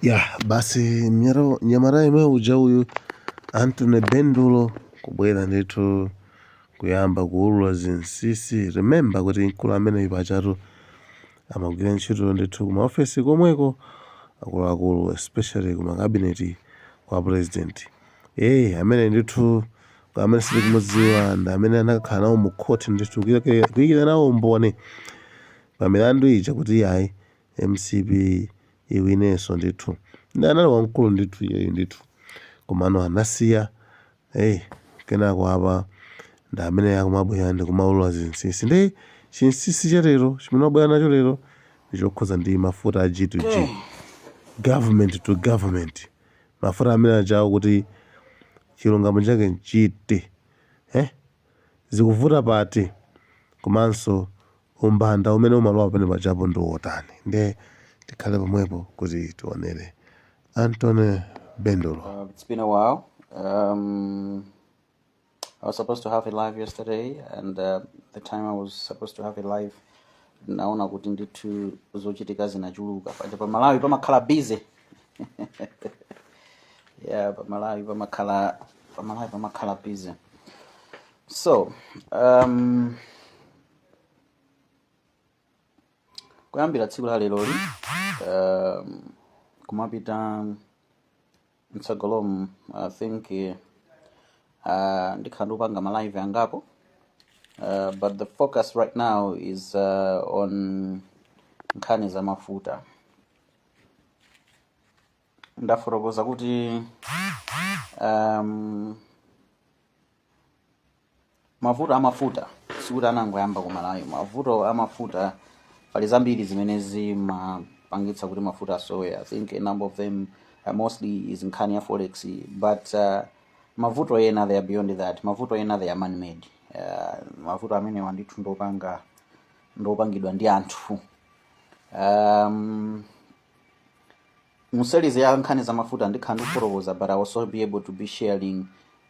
Ya basi, mnyamata yemwe uja uyu Anthony Bendulo kubwera ndithu kuyamba kuwulula zinsinsi. Remember kuti mkulu ameneyu pachatu amagwira ntchito ndithu kuma ofesi komweko akuluakulu, especially kuma cabinet kwa president. Amene ndithu amene sitikumudziwa ndi amene anakhala nawo mu court ndithu kuyikira nawo umboni pa milandu ija kuti ayi, MCP iwinenso ndithu. Ndi anali wamkulu ndithu iyeyu ndithu, komano anasiya. Kenako apa ndi amene akumabwera ndi kumaulula zinsinsi. Ndi chinsinsi cha lero chimene wabwera nacho lero ndi chokhuza ndi mafuta a G2G, government to government, mafuta amene ajawo, kuti chilungamo chake nchiti, eh? Zikuvuta pati, komanso umbanda umene umalowa pamene pajapo ndi wotani? Nde tikhale pomwepo kuti tionere Anthony Bendulo. It's been a while. I was supposed to have a live yesterday, and the time I was supposed to have a live, naona kuti ndithu zochitika zinachuluka. Paja pa Malawi pamakhala busy. Yeah, pa Malawi pamakhala busy. So, kuyambira tsiku la leroli kumapita mtsogolomu, I think ndikhala ndikupanga ma live angapo, but the focus right now is on nkhani za mafuta. Ndafotokoza kuti mavuto amafuta sikuti anangoyamba ku Malawi. Mavuto amafuta, pali zambiri zimene zimapangitsa kuti mafuta asowe. I think a number of them, mostly is nkhani ya forex, but mavuto ena, they are beyond that. Mavuto ena, they are man made. Mavuto amenewa ndithu ndopangidwa ndi anthu. Mu series ya nkhani za mafuta ndikhala ndikufotokoza, but I also be able to be sharing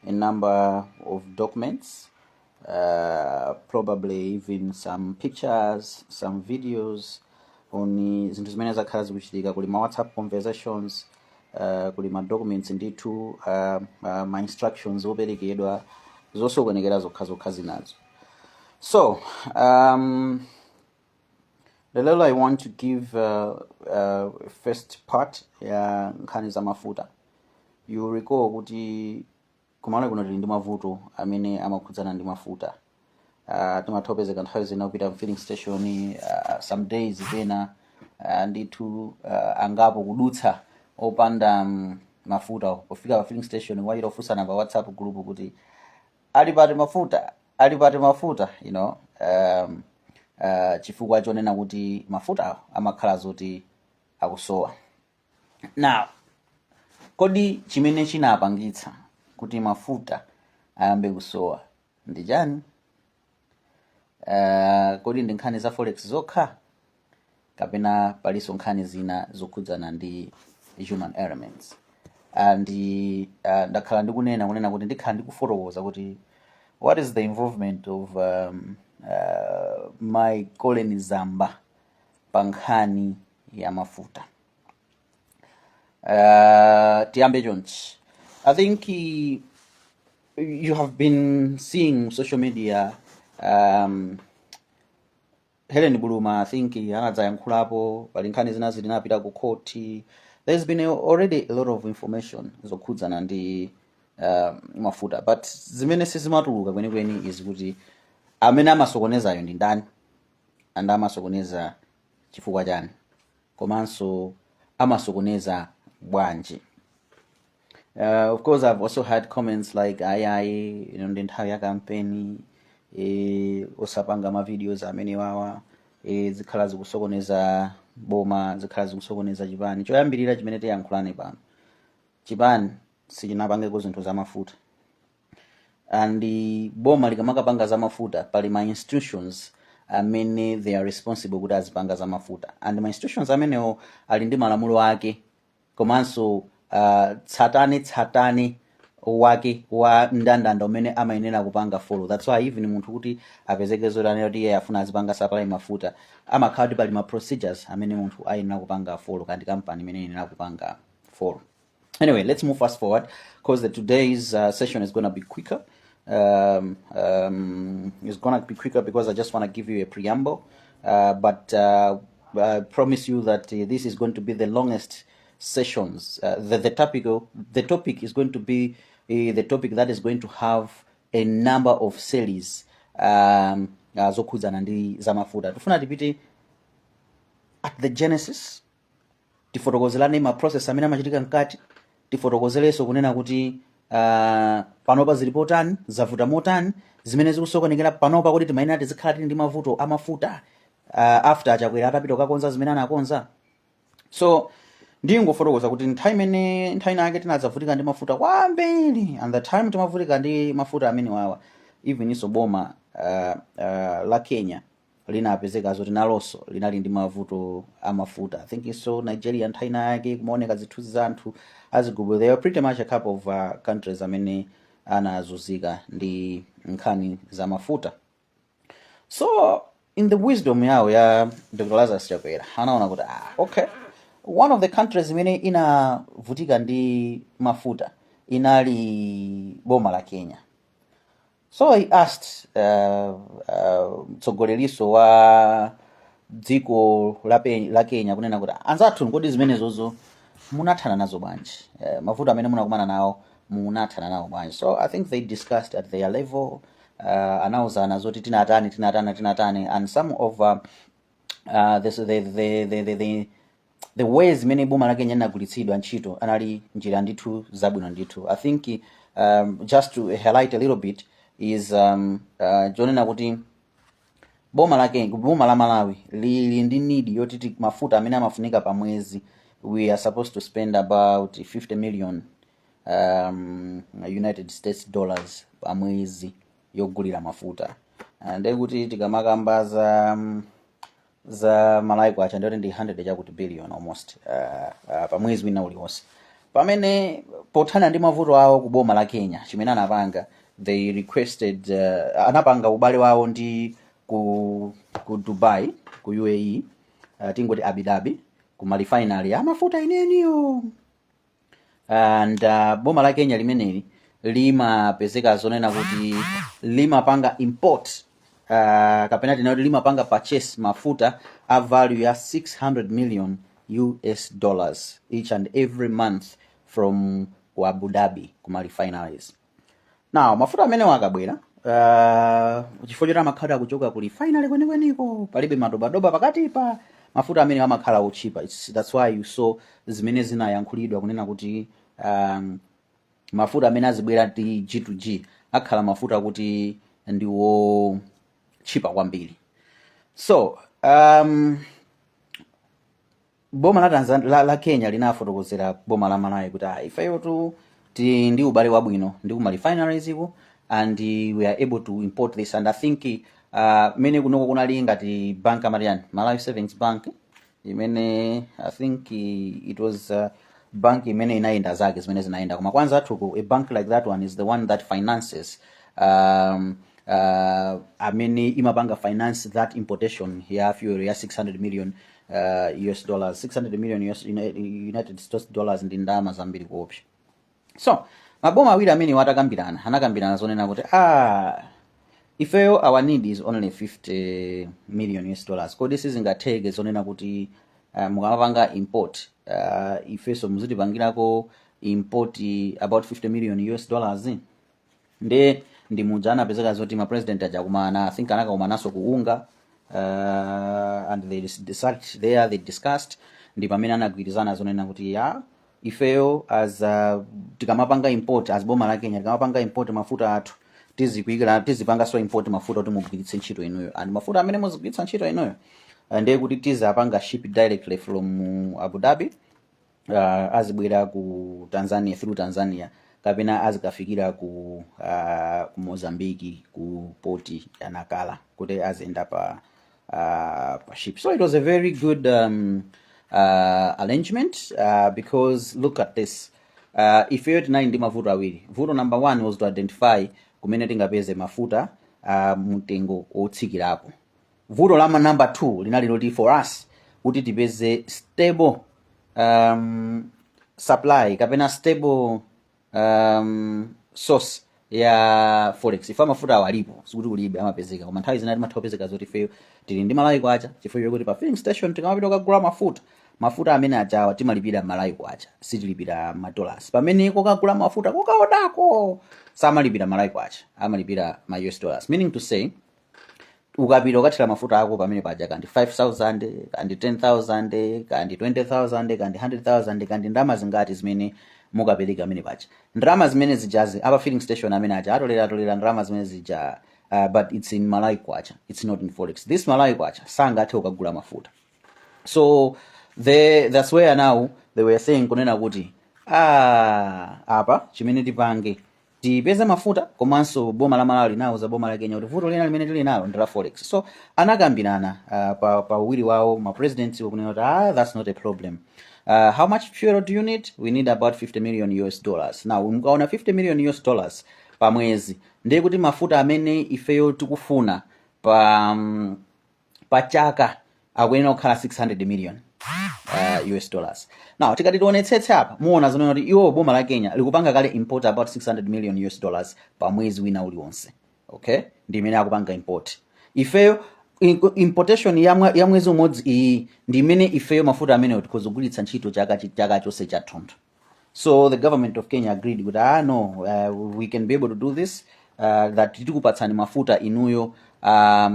a number of documents, probably even some pictures, some videos on zinthu zimene zakhala zikuchitika. Kuli ma WhatsApp conversations, kuli ma documents ndithu, ma instructions operekedwa, zosokonekera zokha zokha zinazo. So lero I want to give first part ya nkhani za mafuta. You recall kuti kumalo kuno tili ndi mavuto amene amakhudzana ndi mafuta. Timatha kupezeka nthawi zina kupita filling station, some days pena ndithu angapo kudutsa opanda mafuta. Pofika pa filling station wachita kufunsana pa WhatsApp group kuti ali pati mafuta, ali pati mafuta, chifukwa chonena kuti mafuta amakhala zoti akusowa. Now, kodi chimene chinapangitsa kuti mafuta ayambe kusowa ndi chani? Kodi ndi nkhani za forex zokha kapena palinso nkhani zina zokhudzana ndi human elements? And ndakhala ndikunena kunena kuti ndikhala ndikufotokoza kuti what is the involvement of my Colin Zamba pa nkhani ya mafuta. Tiyambe chonchi. I think you have been seeing social media, Helen Buluma, I think anadzayankhulapo. Pali nkhani zina zinapita ku court. There's been already a lot of information zokhudzana ndi mafuta, but zimene sizimatuluka kwenikweni is kuti amene amasokonezayo ndi ndani and amasokoneza chifukwa chani, komanso amasokoneza bwanji. Of course, I've also had comments like, ayi ayi, ino ndi nthawi ya kampeni, osapanga ma videos amene wawa, zikhala zikusokoneza boma, zikhala zikusokoneza chipani. Choyambirira chimene tiyankhulane pano, chipani sichinapangeko zinthu zamafuta, and boma likamakapanga zamafuta pali ma institutions amene they are responsible kuti azipanga zamafuta, and ma institutions amenewo ali ndi malamulo ake komanso tsatane tsatane Wake wa mndandanda umene amayenera kupanga follow. That's why even munthu kuti apezeke zoti anena kuti iye afuna azipanga supply mafuta, amakhala kuti pali ma procedures amene munthu ayenera kupanga follow kandi kampani imene iyenera kupanga follow. Anyway, let's move fast forward because the today's session is going to be quicker. It's going to be quicker because I just want to give you a preamble, but I promise you that this is going to be the longest sessions. The topic is going to be the topic that is going to have a number of series zokhudzana ndi zamafuta. Tifuna tipite at the genesis, tifotokozerane ma process amene amachitika mkati, tifotokozerenso kunena kuti panopa zili potani, zavuta motani, zimene zikusokonekera panopa, kuti timayenera tizikhala tili ndi mavuto amafuta after Achakwera atapita kukakonza zimene anakonza. So ndingofotokoza kuti nthawi imene nthawi inake tinadzavutika ndi mafuta kwambiri, and the time timavutika ndi mafuta amene wawa, even iso boma la Kenya linapezeka zoti nalonso linali ndi mavuto amafuta. I think so Nigeria nthawi inayake kumaoneka zithunzi za anthu azigubu. There were pretty much a couple of countries amene anazunzika ndi nkhani za mafuta. So in the wisdom yawo ya Dr Lazarus Chakwera, anaona kuti, ah, okay, one of the countries imene inavutika ndi mafuta inali boma la Kenya. So he asked mtsogoleriso wa dziko la Kenya kunena kuti, "Anzathu, kodi zimenezozo munathana nazo bwanji? Mavuto amene munakumana nawo munathana nawo bwanji?" So I think they discussed at their level, anawuzana zoti tinatani, tinatani, tinatani, and some of this, the ways imene boma la Kenya linagwiritsidwa ntchito anali njira ndithu zabwino ndithu. I think just to highlight a little bit is chonena kuti boma la Kenya, boma la Malawi lili ndi need yoti mafuta amene amafunika pa mwezi, we are supposed to spend about 50 million United States dollars pa mwezi yogulira mafuta. Ndiye kuti tikamakamba za Malawi kwacha, ndiyoti ndi 100 chakuti billion almost pa mwezi wina uliwonse. Pamene pothana ndi mavuto awo ku boma la Kenya, chimene anapanga, they requested, anapanga ubale wawo ndi ku Dubai, ku UAE, tingoti Abu Dhabi, ku ma refinery amafuta ineniyo. And boma la Kenya limeneli limapezeka zonena kuti limapanga import, kapena tinati limapanga purchase mafuta a value ya 600 million US dollars each and every month from ku Abu Dhabi, kuma refineries. Now mafuta amene akabwera, chifukwa choti amakhala akuchoka ku refinery kwenikweniko, palibe madobadoba pakatipa, mafuta amene amakhala otchipa. That's why you saw zimene zinayankhulidwa kunena kuti mafuta amene azibwera ndi G2G akhala mafuta kuti ndiwo chipa kwambiri. So boma la Kenya linafotokozera boma la Malawi kuti, "Ah, ifeyo tu tili ndi ubale wabwino ndi kuma refineries iku and we are able to import this." And I think mene kunoko kunali ngati bank amatiyani, Malawi Savings Bank, imene I think it was bank imene inayenda zake zimene zinayenda, koma kwanza athuku a bank like that one is the one that finances amene imapanga finance that importation ya fuel ya 600 million US dollars. 600 million US, United States dollars ndi ndalama zambiri kuopsa. So maboma awiri amene watakambirana, anakambirana zonena kuti, ah, ifeyo our need is only 50 million US dollars. Kodi sizingatheke zonena kuti mukamapanga import, ifeso muzitipangirako import about 50 million US dollars? Nde ndi muja anapezeka zoti ma president ajakumana. I think anakakumananso ku UNGA, and they sat there, they discussed. Ndi pamene anagwirizana zonena kuti, ya, ifeyo as tikamapanga import, as boma la Kenya tikamapanga import mafuta athu, tizikuyikira, tizipanganso import mafuta kuti mugwiritse ntchito inuyo, and mafuta amene muzigwiritsa ntchito inuyo, ndiye kuti tizapanga ship directly from Abu Dhabi, azibwera ku Tanzania, through Tanzania, kapena azikafikira ku Mozambique, ku port ya Nakala, kuti aziyenda pa ship. So it was a very good arrangement, because look at this, Ifeyo tinali ndi mavuto awiri. Vuto number one was to identify kumene tingapeze mafuta mtengo wotsikirapo. Vuto la number two linali loti for us kuti tipeze stable supply kapena stable source ya forex. Ife mafuta awo alipo, sikuti kulibe, amapezeka, koma nthawi zina timatha kupezeka zoti ifeyo tili ndi Malawi kwacha, chifukwa chokuti pa filling station tikamapita kukagula mafuta, mafuta amene ajawa timalipira Malawi kwacha, sitilipira ma dollars. Pamene kokagula mafuta kokaodako samalipira Malawi kwacha, amalipira ma US dollars, meaning to say ukapita ukathira mafuta ako pamene paja, kandi 5000, kandi 10,000, kandi 20,000, kandi 100,000, kandi ndalama zingati zimene mukapereka pamene paja, ndalama zimene zijazi apa filling station amene aja atolera atolera ndalama zimene zija, but it's in Malawi kwacha, it's not in forex. This Malawi kwacha sangathe kukagula mafuta. So that's where now they were saying kunena kuti, ah, apa chimene tipange, tipeze mafuta, komanso boma la Malawi linauza boma la Kenya kuti vuto lina limene tili nalo ndi la forex. So anakambirana pa uwiri wawo ma presidents kunena kuti, "Ah, that's not a problem. How much fuel do you need? We need about 50 million US dollars." Now mukaona 50 million US dollars pa mwezi, ndiye kuti mafuta amene ifeyo tikufuna pa chaka akuyenera kukhala 600 million US dollars. Now tikati tionetsetse apa, muona zonena kuti iwo boma la Kenya likupanga kale import about 600 million US dollars pa mwezi wina uliwonse, okay? Ndi imene akupanga import. Ifeyo importation ya mwezi umodzi iyi ndi imene ifeyo mafuta amenewo tikhoza kugwiritsa ntchito chaka chonse chathunthu. So the government of Kenya agreed kuti, "Ah, no, we can be able to do this, that tikupatsani mafuta inuyo a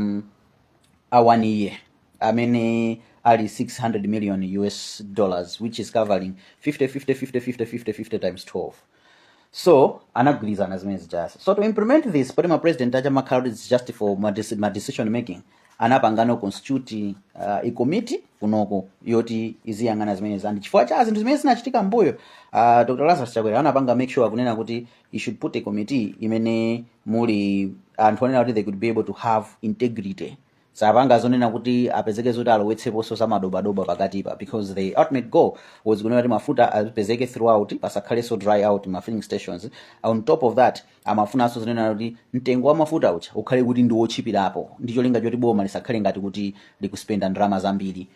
one year amene ali 600 million US dollars, which is covering 50 50 50 50 50 50 times 12." So anagwirizana zimene zijasa. So to implement this, poti ma president acha makhala kuti it's just for ma decision making, anapangano constitute a committee kunoko yoti iziyang'ana zimenezi. And chifukwa cha zinthu zimene zinachitika mbuyo, Dr Lazarus Chakwera anapanga make sure kunena kuti he should put a committee imene muli anthu onena kuti they could be able to have integrity, sapanga zonena kuti apezeke zoti alowetseponso za madobadoba pakatipa, because the ultimate goal was kunena kuti mafuta apezeke throughout, pasakhalenso dry out ma filling stations. On top of that, amafunanso zonena kuti mtengo wa mafuta uja ukhale kuti ndi wotchipirapo, ndi cholinga choti boma lisakhale ngati kuti likuspenda ndalama zambiri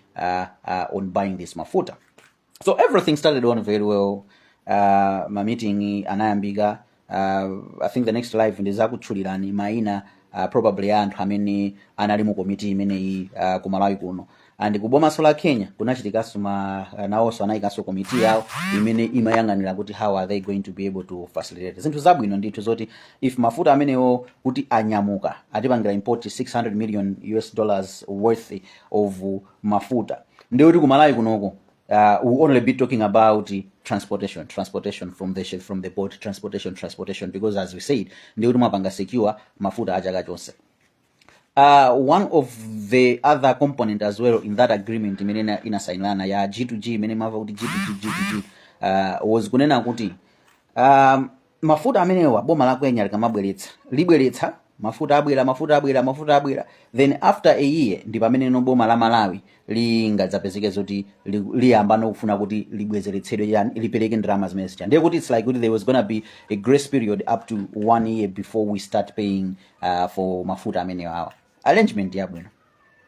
on buying this mafuta. So everything started on very well. Ma meeting anayambika. I think the next live ndizakutchulirani maina probably ya anthu amene anali mu komiti imeneyi ku Malawi kuno. And ku bomaso la Kenya kunachitikanso ma nawonso anayikanso komiti yawo imene imayang'anira kuti how are they going to be able to facilitate zinthu zabwino ndithu, zoti if mafuta amenewo kuti anyamuka atipangira import 600 million US dollars worth of mafuta, ndikuti ku Malawi kunoko we'll only be talking about transportation, transportation from the port, transportation, transportation, because as we said, ndikuti mwapanga secure mafuta achaka chonse. One of the other component as well in that agreement imene inasainirana ya G2G, imene mava kuti G2G, G2G, was kunena kuti mafuta amenewa boma la Kenya likamabweretsa, libweretsa mafuta, abwera mafuta, abwera mafuta, abwera, then after a year ndi pamene no boma la Malawi lingadzapezeke zoti liyamba nokufuna kuti libwezeretsedwe yani, lipereke ndalama zimene zija. Ndiye kuti it's like kuti there was gonna be a grace period up to one year before we start paying for mafuta amenewa awa. Arrangement yabwino,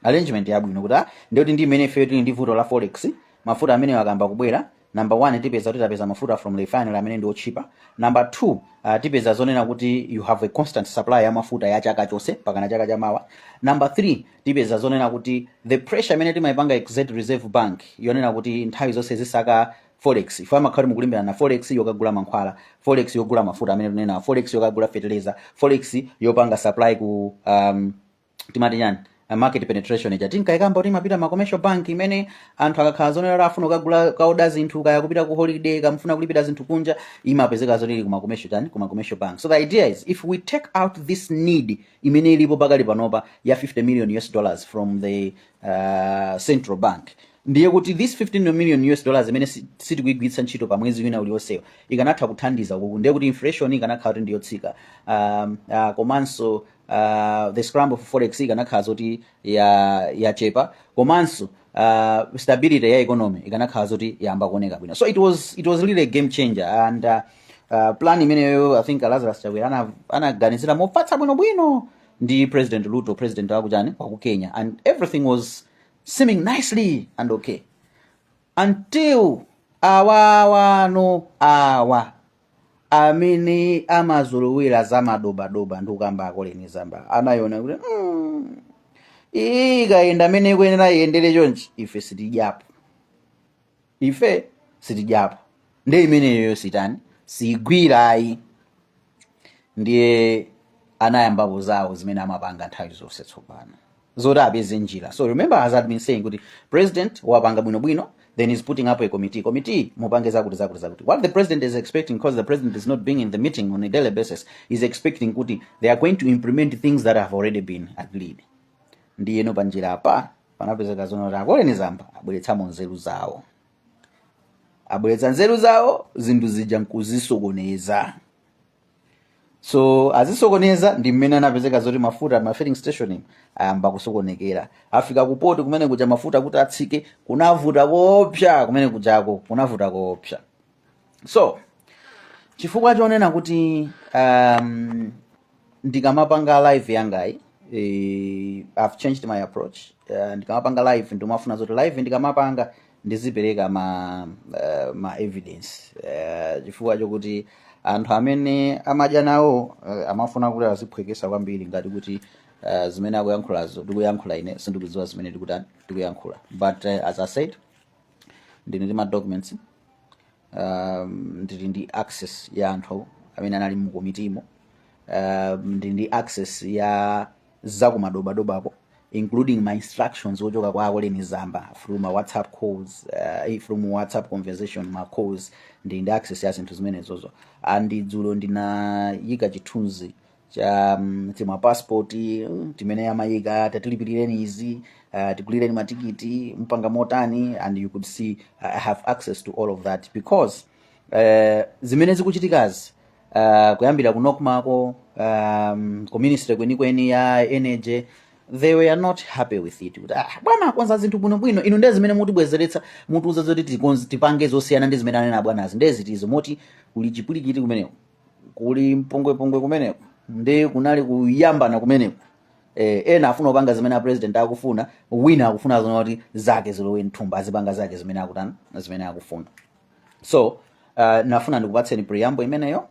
arrangement yabwino kuti, ah, ndiyoti ndi imene ife tili ndi vuto la forex, mafuta amene akamba kubwera, number one, tipeza kuti tapeza mafuta from refinery amene ndi otchipa. Number two, tipeza zonena kuti you have a constant supply ya mafuta ya chaka chonse pakana chaka chamawa. Number three, tipeza zonena kuti the pressure imene timayipanga exert Reserve Bank yonena kuti nthawi zonse zisaka forex, ife amakhala mukulimbirana na forex yokagula mankhwala, forex yogula mafuta amene tunena, forex yokagula fertilizer, forex yopanga supply ku timati chani, market penetration ija tinkayikamba kuti imapita ma commercial bank, imene anthu akakhala zonera afuna kukagula kaoda zinthu, kaya kupita ku holiday, kamfuna kulipira zinthu kunja, imapezeka zoti ili kuma commercial chani, kuma commercial bank. So the idea is, if we take out this need imene ilipo pakali panopa ya 50 million US dollars from the central bank, ndiye kuti this 15 million US dollars imene sitikuyigwiritsa ntchito pa mwezi wina uliwonsewo ikanatha kuthandiza ukuku. Ndiye kuti inflation ikanakhala kuti ndiyotsika, komanso the scramble for forex ikanakhala zoti yachepa, komanso Stability ya economy ikanakhala zoti yamba kuoneka bwino. So it was really a game changer and plan imeneyo, I think Lazarus Chakwera anaganizira mofatsa bwinobwino ndi President Ruto, president wakuchani, waku Kenya, and everything was seeming nicely and okay until awawano awa amene amazolowera zamadobadoba ndi kukamba a Colleen Zamba anayona kuti iyi ikayenda amene ikuyenera iyendere chonchi, ife sitidyapo, ife sitidyapo. Ndi imeneyo sitani, sigwirayi. Ndiye anayambapo zawo zimene amapanga nthawi zonse tsopano, zoti apeze njira. So remember, as I've been saying, kuti president wapanga bwinobwino, then he's putting up a committee. Committee, mupange zakuti, zakuti, zakuti. What the president is expecting, because the president is not being in the meeting on a daily basis, is expecting kuti they are going to implement things that have already been agreed. Ndiyeno panjira apa panapezeka zoona kuti a Colleen Zamba abweretsamo nzeru zawo, abweretsa nzeru zawo, zinthu zija nkuzisokoneza. So azisokoneza ndi mmene anapezeka zoti mafuta ma filling station ayamba kusokonekera. Afika kupoti kumene kuja, mafuta kuti atsike kunavuta koopsa, kumene kujako kunavuta koopsa. So chifukwa chonena kuti ndikamapanga live yangayi, I've changed my approach. Ndikamapanga live, ndimafuna zoti live ndikamapanga ndizipereka ma evidence, chifukwa chokuti anthu amene amadya nawo amafuna kuti aziphwekesa kwambiri ngati kuti zimene akuyankhulazo ndikuyankhula ine sindikudziwa zimene ndikutani, ndikuyankhula. But as I said, ndili ndi ma documents, ndili ndi access ya anthu amene anali mu komitimo, ndili ndi access ya zakumadobadobako, including my instructions ochoka kwa a Colleen Zamba through my WhatsApp calls, from WhatsApp conversation, ma calls. Ndili ndi access ya zinthu zimenezozo. And dzulo ndinayika chithunzi cha tima passport timene amayika, "Tatilipirireni izi, tigulireni matikiti, mpanga motani?" And you could see I have access to all of that because zimene zikuchitikazi, kuyambira ku NOCMA-ko, ku ministry kwenikweni ya energy, they were not happy with it, kuti, "Ah, bwana akonza zinthu bwinobwino, inu ndiye zimene mutibwezeretsa, mutiuza zoti tipange zosiyana ndi zimene anena bwanazi." Ndiye zitizo moti kuli chipulikiti kumeneko, kuli mpongwepongwe kumeneko, ndi kunali kuyambana kumeneko. Ena afuna kupanga zimene a president akufuna, wina akufuna zona kuti zake zilowe mthumba, azipanga zake zimene akutani, zimene akufuna. So nafuna ndikupatseni preamble imeneyo.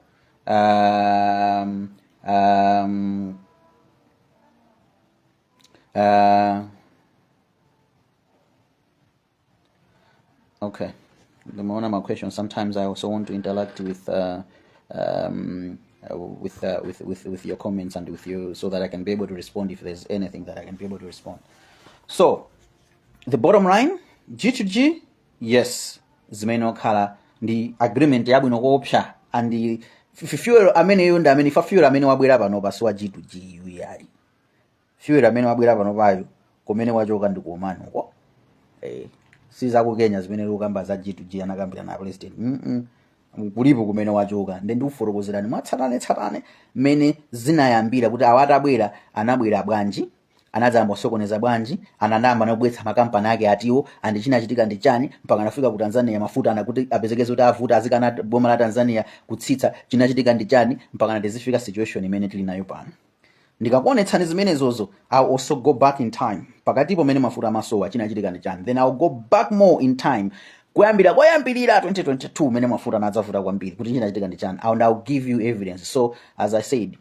Okay, ndimaona my question. Sometimes I also want to interact with your comments and with you, so that I can be able to respond if there's anything that I can be able to respond. So the bottom line, G2G, yes, zimene okhala ndi agreement yabwino koopsa. And fuel ameneyo ndi amene ifa, fuel amene wabwera pano pasi wa G2G uyayi. Fuel amene wabwera pano payo, kumene wachoka ndi ku Oman uko, si za ku Kenya zimene tikukamba za G2G anakambira na president. Kulipo kumene wachoka. Ndi ndikufotokozerani mwatsatanetsatane mmene zinayambira, kuti awa atabwera anabwera bwanji, anadzayamba kusokoneza bwanji, anayamba nakubweretsa makampani ake atiwo, and chinachitika ndi chani mpaka anafika ku Tanzania, mafuta anakuti apezeke kuti avuta, azikana boma la Tanzania kutsitsa, chinachitika ndi chani mpaka natizifika situation imene tili nayo pano. Ndikakuonetsani zimenezozo, I'll also go back in time pakatipo mene mafuta amasowa, chinachitika ndi chani. Then I'll go back more in time kuyambira koyambirira 2022, mene mafuta anadzavuta kwambiri, kuti chinachitika ndi chani, and I'll give you evidence. So as I said,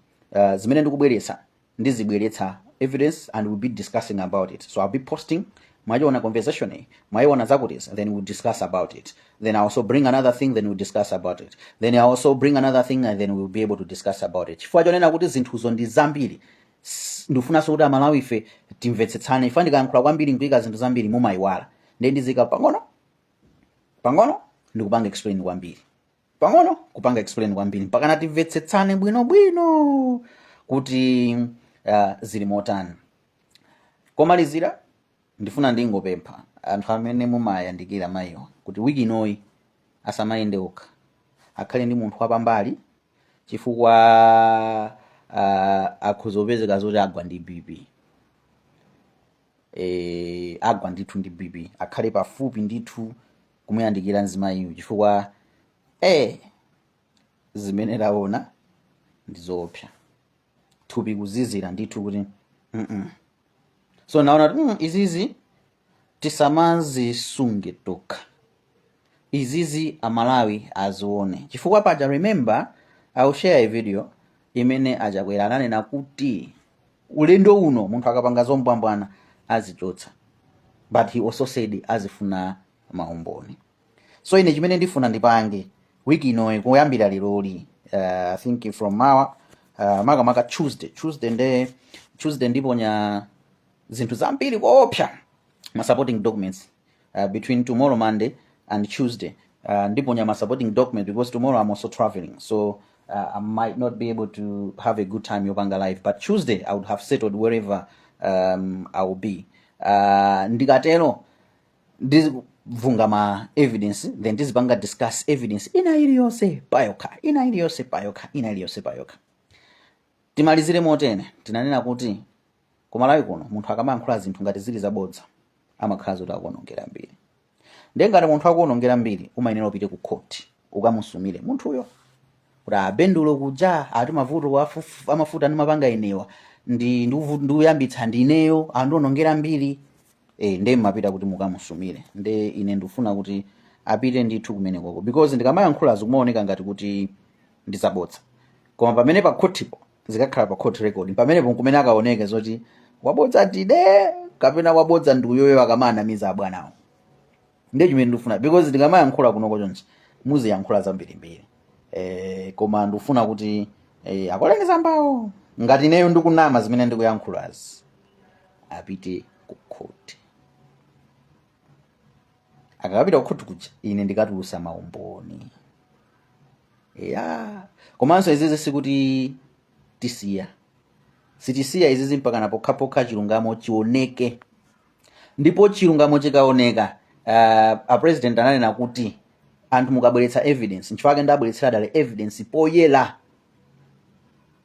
zimene ndikubweretsa, ndizibweretsa evidence and we'll be discussing about it. So I'll be posting, "Mwayiona conversation iyi, mwayiona zakuti?" Then we'll discuss about it. Then I also bring another thing, then we'll discuss about it. Then I also bring another thing, and then we'll be able to discuss about it, chifukwa chonena kuti zinthuzo ndi zambiri. Ndifunanso kuti Amalawi ife timvetsetsane. Ife ndikayankhula kwambiri, nkuyika zinthu zambiri, mumayiwala. Ndiye ndizika pang'ono pang'ono, ndikupanga explain kwambiri, pang'ono kupanga explain kwambiri, mpakana timvetsetsane bwinobwino kuti zili motani. Komalizira, ndifuna ndingopempha anthu amene mumayandikira mayiwa kuti wiki inoyi asamayende okha, akhale ndi munthu wapambali, chifukwa akhoza kupezeka zoti agwa ndi BP. Agwa ndithu ndi BP, akhale pafupi ndithu kumuyandikira mzimayiyu, chifukwa zimene taona ndi zoopsa, thupi kuzizira ndithu kuti So naona kuti izizi tisamazisunge tokha, izizi Amalawi azione, chifukwa paja, remember, I will share a video imene Achakwera ananena kuti ulendo uno munthu akapanga zombwambwana azichotsa, but he also said azifuna maumboni. So ine chimene ndifuna ndipange wiki inoyi, kuyambira leroli, I think from mawa, makamaka Tuesday, nde Tuesday ndiponya zinthu zambiri koopsa, ma supporting documents. Between tomorrow, Monday, and Tuesday, ndiponya ma supporting document, because tomorrow I'm also traveling, so I might not be able to have a good time yopanga live, but Tuesday I would have settled wherever I will be. Ndikatero ndivunga ma evidence, then tizipanga discuss evidence ina iliyonse payokha, ina iliyonse payokha, ina iliyonse payokha. Timalizire motene: tinanena kuti kumalawi kuno munthu akamayankhula zinthu ngati zili zabodza, amakhala zoti akuonongera mbiri. Ndiye ngati munthu akuonongera mbiri, umayenera upite ku court ukamusumire munthuyo kuti abendulo kuja ati mavuto amafuta ndimapanga inewa, ndi ndikuyambitsa ndineyo, andionongera mbiri. Ndiye mmapita kuti mukamusumire. Nde ine ndikufuna kuti apite ndithu kumenekoko, because ndikamayankhula zikumaoneka ngati kuti ndizabodza, koma pamene pa khotipo zikakhala pa court record, pamenepo nkumene akaoneke zoti wabodza ndine kapena wabodza ndi uyoyo akamanamiza abwanawo. Ndiye chimene ndikufuna, because ndikamayankhula kunoko chonchi muziyankhula zambirimbiri, koma ndikufuna kuti akoleni zambawo, ngati ineyo ndikunama zimene ndikuyankhulazi, apite ku court. Akakapita ku court kuja, ine ndikatulusa maumboni ya. Komanso izizi sikuti tisiya, sitisiya izizi mpakana pokhapokha chilungamo chioneke. Ndipo chilungamo chikaoneka, a president ananena kuti anthu mukabweretsa evidence, nchifukwa ndabweretsera dale evidence poyera,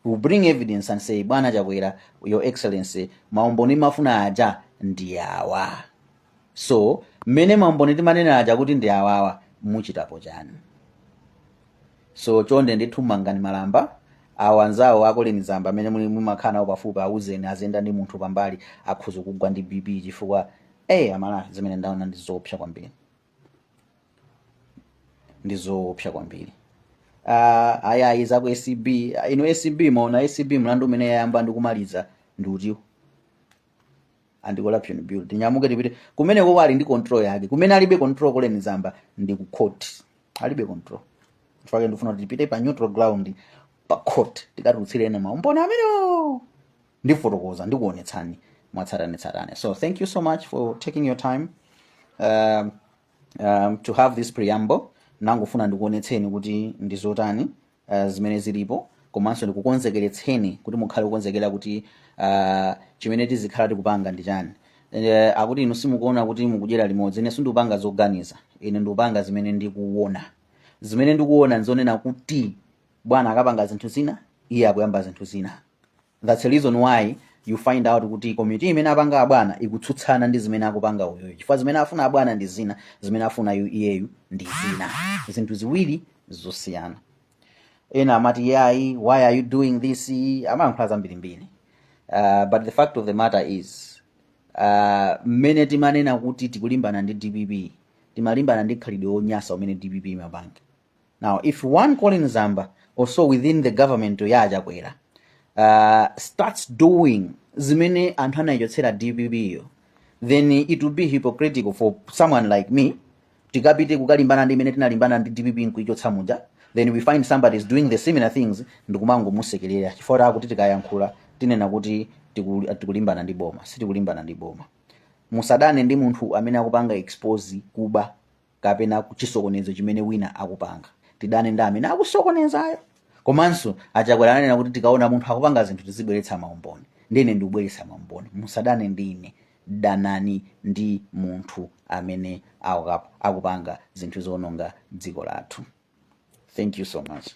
we bring evidence and say, "Bwana Chakwera, Your Excellency, maumboni mafuna aja ndi awa." So mmene maumboni timanena aja kuti ndi awawa, muchitapo chani? So chonde ndithu, mangani malamba awo anzawo akoleni zamba amene muli mumakhala nawo pafupi, auzeni aziyenda ndi munthu pambali, akhoza kugwa ndi BP, chifukwa Amalawi, zimene ndaona ndi zoopsa kwambiri, ndi zoopsa kwambiri. Ayayi, zaku ACB, ino ACB, maona ACB mlandu umene yayamba ndi kumaliza ndi utiwo, Anti-Corruption Bureau. Tinyamuke tipite kumeneko, ali ndi control yake. Kumene alibe control koleni zamba ndi ku court, alibe control. Chifukwa ndifuna kuti tipite pa neutral ground, pa court, tikatulutsirene maumboni amenewo, ndifotokoza, ndikuonetsani mwatsatanetsatane. So thank you so much for taking your time to have this preamble. Nangofuna ndikuonetseni kuti ndi zotani zimene zilipo, komanso ndikukonzekeretseni kuti mukhale kukonzekera kuti chimene tizikhala tikupanga ndi chani. Akuti inu simukuona kuti mukudyera limodzi. Ine sindikupanga zoganiza, ine ndikupanga zimene ndikuona. Zimene ndikuona nzonena kuti bwana akapanga zinthu zina, iye akuyamba zinthu zina. That's the reason why you find out kuti komiti imene apanga abwana ikutsutsana ndi zimene akupanga uyoyo, chifukwa zimene afuna abwana ndi zina, zimene afuna iyeyu ndi zina, zinthu ziwiri zosiyana. Ena amati, "Yayi, why are you doing this?" Amayankhula zambirimbiri, but the fact of the matter is, mmene timanena kuti tikulimbana ndi DPP, timalimbana ndi khalidwe wonyasa umene DPP imapanga. Now if one Colin Zamba also within the government ya Chakwera starts doing zimene anthu anayichotsera DPP yo, then it will be hypocritical for someone like me tikapite kukalimbana ndi imene tinalimbana ndi DPP nkuichotsa muja, then we find somebody is doing the similar things ndikumangomusekerera, chifukwa akuti tikayankhula tinena kuti tikulimbana ndi boma. Sitikulimbana ndi boma. Musadane ndi munthu amene akupanga expose kuba kapena chisokonezo chimene wina akupanga, tidane ndi amene akusokonezayo. Komanso Achakwera ananena kuti tikaona munthu akupanga zinthu tizibweretsa maumboni. Ndine ndikubweretsa maumboni. Musadane ndi ine, danani ndi munthu amene akupanga zinthu zononga dziko lathu. Thank you so much.